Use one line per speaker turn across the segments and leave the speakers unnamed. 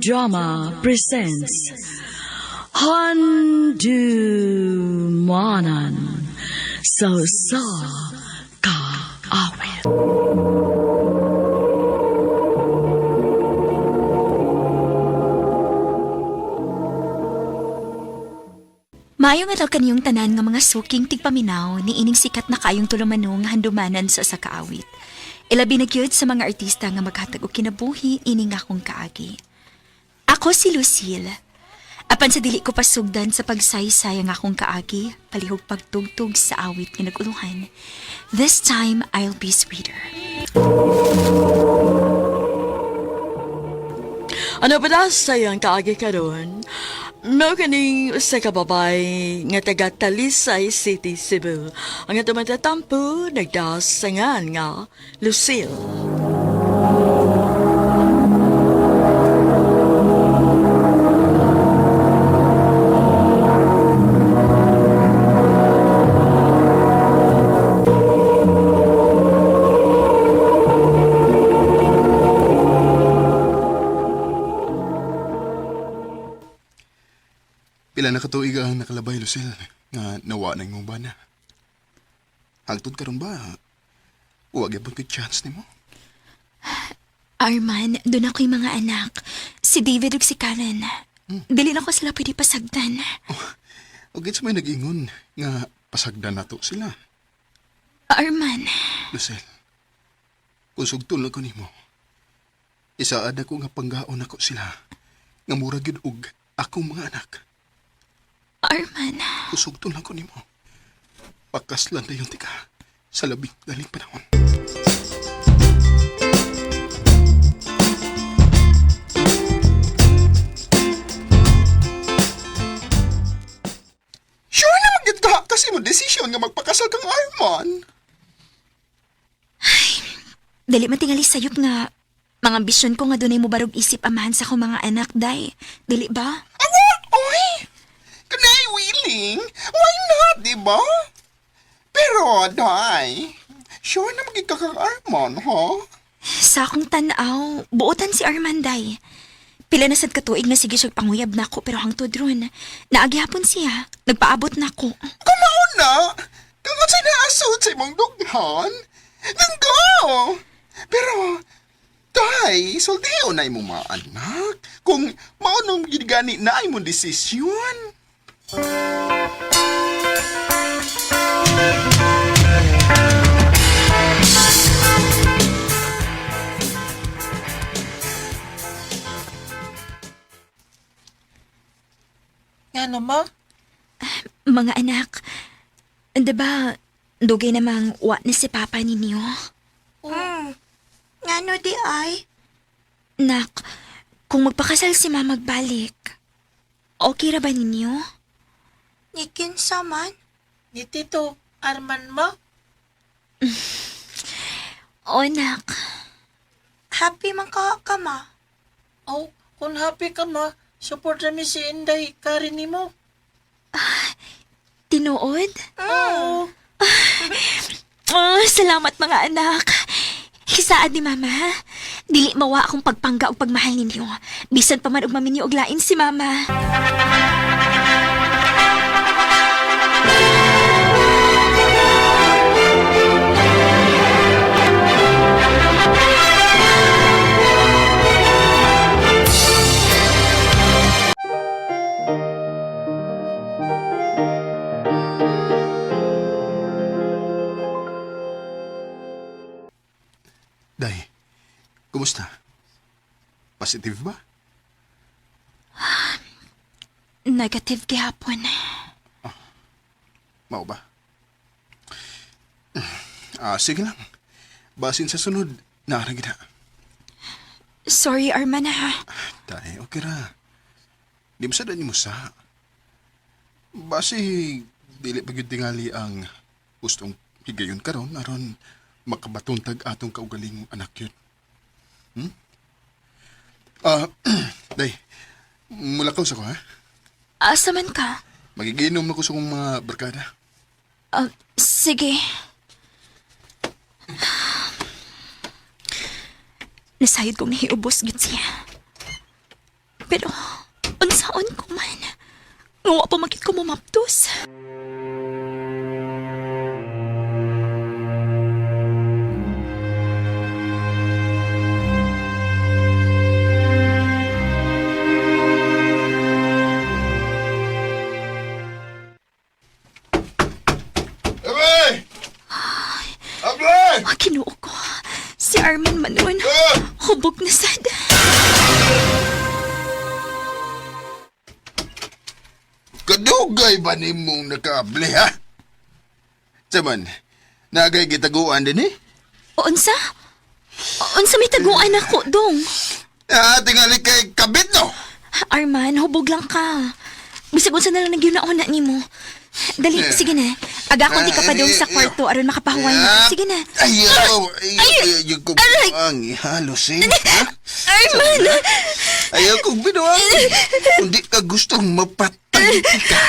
Drama presents Handumanan sa Usa Ka Awit.
Maayong adlaw kaniyong tanan nga mga suking tigpaminaw ni ining sikat na kayong tulumanon nga handumanan sa usa ka awit. Ilabi na gyud sa mga artista nga maghatag og kinabuhi ining akong kaagi. Ako si Lucille. Apan sa dili ko pasugdan sa pagsaysay ang akong kaagi, palihog pagtugtog sa awit nga naguluhan. This time I'll be sweeter.
Ano ba na sayang kaagi karon? Mao kaning usa ka babay nga taga Talisay City, Cebu. Ang atong matatampo nagdasangan nga Lucille.
Pila na katuig ang nakalabay, Lucille, nga nawa na imong bana. Hangtod karon ba, wa gyapon ko'y chance nimo.
Arman, doon ako'y mga anak. Si David ug si Karen. Dili na ko sila pwede pasagdan.
O gits may nag-ingon nga pasagdan nato sila.
Arman,
Lucille, kung sugton lang ko nimo, isaad ako nga panggaon ako sila, nga mura gyud og akong mga anak.
Arman.
Kung sugton lang ko nimo, pakaslan na yung tika sa labing daling panahon. Sure na magyud ka kasi mo desisyon nga magpakasal kang Arman.
Dali man tingali sayop nga mga ambisyon ko nga dunay mo barog isip amahan sa akong mga anak, day. Dili ba?
Awa, oy! Kunay willing, why not, di ba? Pero, day, sure na magiging ka kang Arman, ha?
Sa akong tanaw, buotan si Arman, day. Pila na sad katuig na sige siyang panguyab nako pero hangtod ron. Naagihapon siya. Nagpaabot nako.
Kumaon na! Kung sa naasod sa imong dughan, then go! Pero, tay, sultiho na imong mga anak. Kung maunong gani na imong desisyon.
Nga no, ma?
Mga anak, 'di ba dugay namang wa na si Papa ninyo?
Ngano di ay?
Nak, kung magpakasal si Mama magbalik, okay ra ba ninyo?
Ni kinsa man?
Ni Tito Arman, ma?
O nak,
Happy man ka ka ma.
Oh, kung happy ka, ma, support rami si Inday Karen nimo.
tinuod?
Oo.
Oh, salamat mga anak. Hisaad ni Mama. ha? Dili mawa akong pagpangga og pagmahal ninyo. Bisan pa man og maminyo og lain si Mama.
Day, kumusta? Positive ba?
Negative gihapon.
Mao ba? Ah, sige lang. Basin sa sunod, naara gid ha.
Sorry, Arman ha.
Day, okay ra. Di mo sa mo sa. Basi, dili pa gyud tingali ang gustong higayon karon aron makabatuntag atong kaugalingong anak yun. Hmm? Ah, day, mulakaw sa ko ha.
Asa man ka?
Magiginom na ko sa kong mga barkada.
Ah, sige. Nasayod kong nahiubos gid siya. Pero, unsaon ko man. Nga wa pa makit ko mamaptos.
Abre! Abre!
Ah, Ginoo ko. Si Arman man nun. Hubog na sad.
Kadugay ba ni mong nakaabli, ha? Saman, nagay gitaguan din eh.
Unsa? Unsa may taguan ako, dong?
Ah, tingali kay kabit no.
Arman, hubog lang ka. Bisag unsa na lang nagyunaon na nimo. Dali,
Eh.
sige na. Aga konti ka pa dong sa kwarto aron makapahuway na. Sige na.
Ayaw, ayaw,
Ay!
ayaw ko
Aray!
binuang ihalos eh. Ha?
Arman!
Ayaw kong binuang. Kung di ka gustong mapatay ka,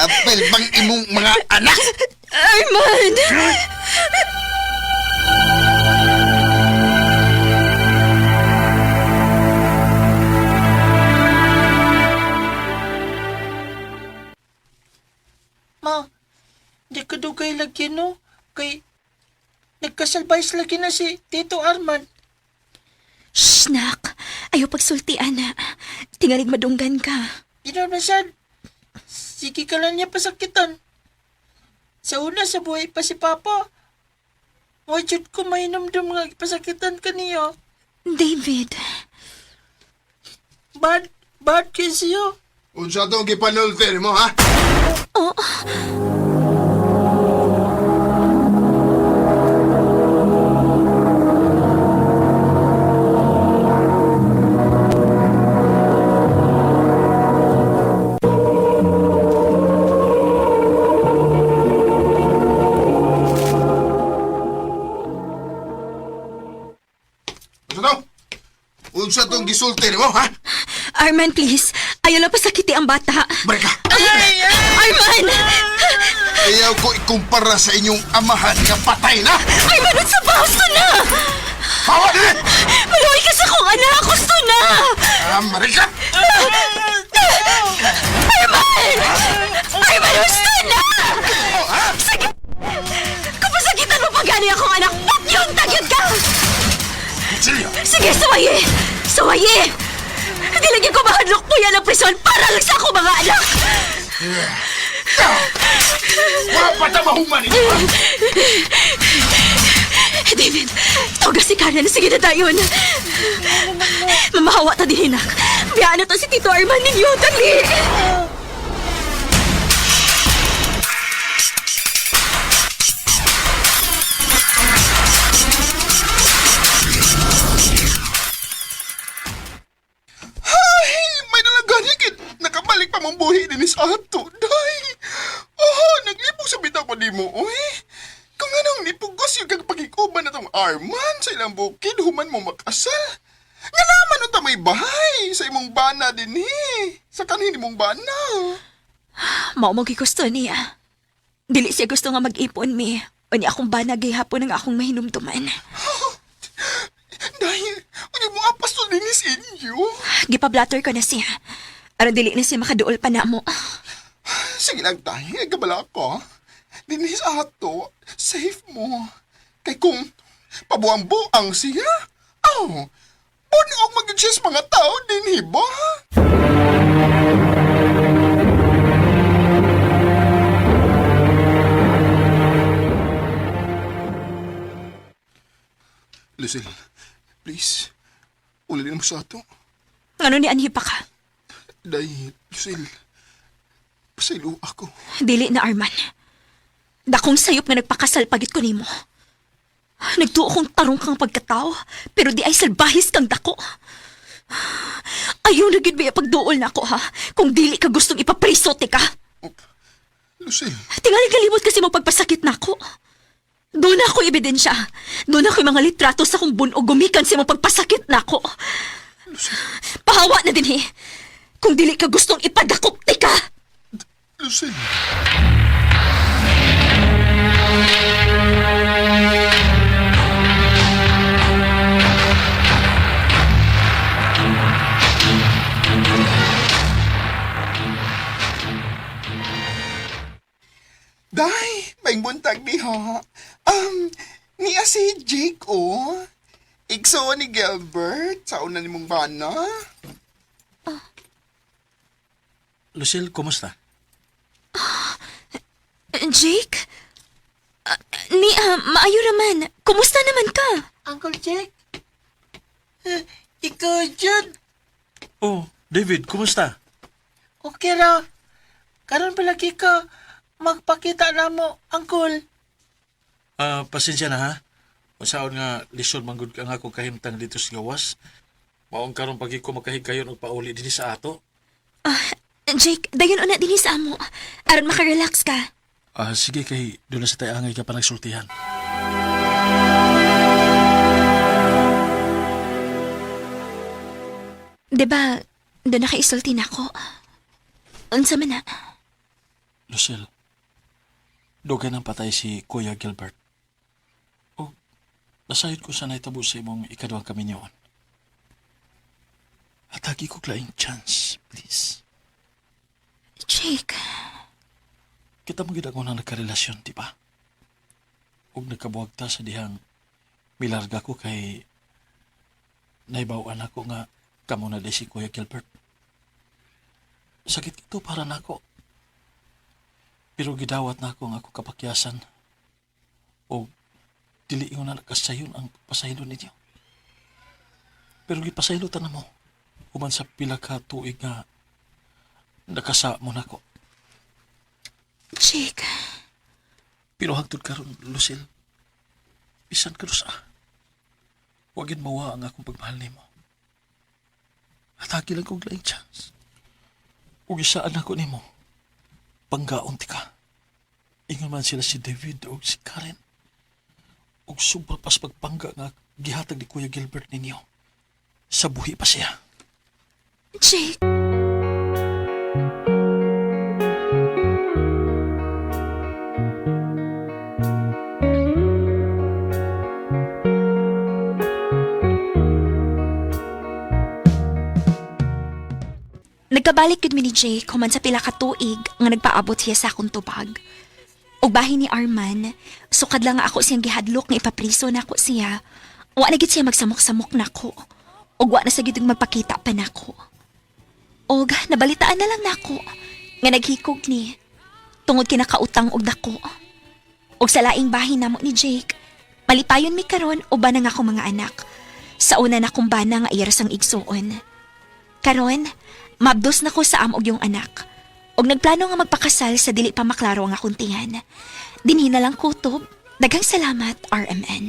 apel bang imong mga anak?
Arman!
Ma, di ka dugay lagi no. Kay, nagkasalbays lagi na si Tito Arman.
Shh, nak. Ayaw pagsulti, ana. Tingalig madunggan ka.
Di na sad. Sige ka lang niya pasakitan. Sa una, sa buhay pa si Papa. Wajud ko mainumdum nga pasakitan ka niya.
David,
Bad, bad kay siya.
Unsa tong gipanulti mo, ha?
oh,
Unsa to? Unsa tong gisulti mo, ha?
Arman, please. Ayaw lang pasakiti ang bata.
Barka!
Arman!
Ayaw ko ikumpara sa inyong amahan nga patay na!
Arman, unsa ba? Gusto na!
Hawa din!
Maluwi ka sa kong anak! Gusto na!
Ah, Marika!
Arman! Arman, gusto na! Sige! Kung pasakitan mo pa gani akong anak, ba't yun? Tagyod ka!
Silyo!
Sige, suwaye! Suwaye! Hindi lagi ko mahadlok po yan ang prison para lang sa akong mga anak!
Wala pa ta mahuman ito, ha?
David, tawaga si Karen. Sige na tayo na. Mamahawa ta din, hinak. Biyaan na to si Tito Arman ninyo. Dali!
Ay, may nalagani kit. Nakabalik pa mong buhi din sa ato, day. Oh, naglipog sa bitaw ko di mo, oy. Kung anong nipugos yung kag pagikuban na tong arman sa ilang bukid, human mo makasal. Nga naman unta may bahay sa imong bana din eh. Sa kanhin imong bana.
Mao mo gusto niya. Dili siya gusto nga mag-ipon mi. Unya akong banag gihapon ang akong mahinumduman.
Dahil, unya mo apas to din sa inyo.
Gipablatter ko na siya. Aron dili na siya makaduol pa na mo.
Sige lang tayo, ay gabala ko. Dinis ato, safe mo. Kay kung pabuang-buang siya, oh, punog mag mga tao din, hiba? Lucille, please, ulilin mo sa ato.
Ngano ni anhi pa ka?
Dahil, Lucille, pasaylo ako.
Dili na Arman. Dakong sayop nga nagpakasal pagit ko nimo. Nagtuo kong tarong kang pagkatao, pero di ay salbahis kang dako. Ayaw na gid ba pagduol na ako ha, kung dili ka gustong ipapriso te ka.
Oh, Lucille,
Tingali kalimot kasi mo pagpasakit na ako. Doon ako ebidensya. Doon ako mga litrato sa kong bunog gumikan sa mo pagpasakit na ako. Pahawa na din eh. Kung dili ka gustong ipadakop te ka.
Lucille. Maayong buntag diha. Niya si Jake, oh. Igsoon ni Gilbert sa una nimong bana.
Lucille, kumusta?
Jake? Ni, maayo raman. Kumusta naman ka?
Uncle Jake? Eh, ikaw, Jud.
Oh, David, kumusta?
Okay ra. Karon palagi ka magpakita na mo, Uncle.
Ah, pasensya na ha. Usaon nga lisod manggod ka nga akong kahimtang dito sa gawas. Maong karon pagi ko makahigayon og pauli dinhi sa ato.
Jake, dayon una dinhi sa amo. Aron makarelax ka.
Ah, sige kay doon na sa tayangay ka pa nagsultihan.
Diba, doon nakaisulti na ako. Unsa man na?
Lucille, dugay nang patay si Kuya Gilbert. O, nasayod ko sa naitabo sa imong ikaduhang kaminyoon. Hatagi ko laing chance, please.
Jake,
Kita mo gid ako na nagkarelasyon, di ba? Ug nagkabuhag ta sa dihang milarga ko kay naibawan ako nga kamo na di si Kuya Gilbert. Sakit ito para nako. Pero gidawat na ako ang ako kapakyasan. O dili ko na nakasayon ang pasaylo ninyo. Pero gipasaylo ta na mo. Human sa pila ka tuig nga nakasa mo nako.
Jake.
Pero hangtod karon, Lucille, bisan ka sa. Huwag yun mawa ang akong pagmahal nimo. Hatagi lang kong laing chance. Ug isaan ako nimo. Panggaon ti ka. Ingon man sila si David o si Karen. Ug sobra pas pagpangga nga gihatag ni Kuya Gilbert ninyo. Sa buhi pa siya.
Jake. Nagkabalik gud mi ni Jake human sa pila ka tuig nga nagpaabot siya sa akong tubag. Ug bahin ni Arman, sukad lang nga ako siyang gihadlok nga ipapriso nako siya. Wa na gid siya magsamok-samok nako. Ug wa na sa gid magpakita pa nako. Og nabalitaan na lang nako nga naghikog ni tungod kinakautang og dako. Og sa laing bahin namo ni Jake, malipayon mi karon uban ang akong mga anak. Sa una na kong bana nga iya sang igsuon. Karon, mabdos na ko sa amog yung anak. Og nagplano nga magpakasal sa dili pa maklaro ang akong tiyan. Dinhi na lang kutob. Daghang salamat, RMN.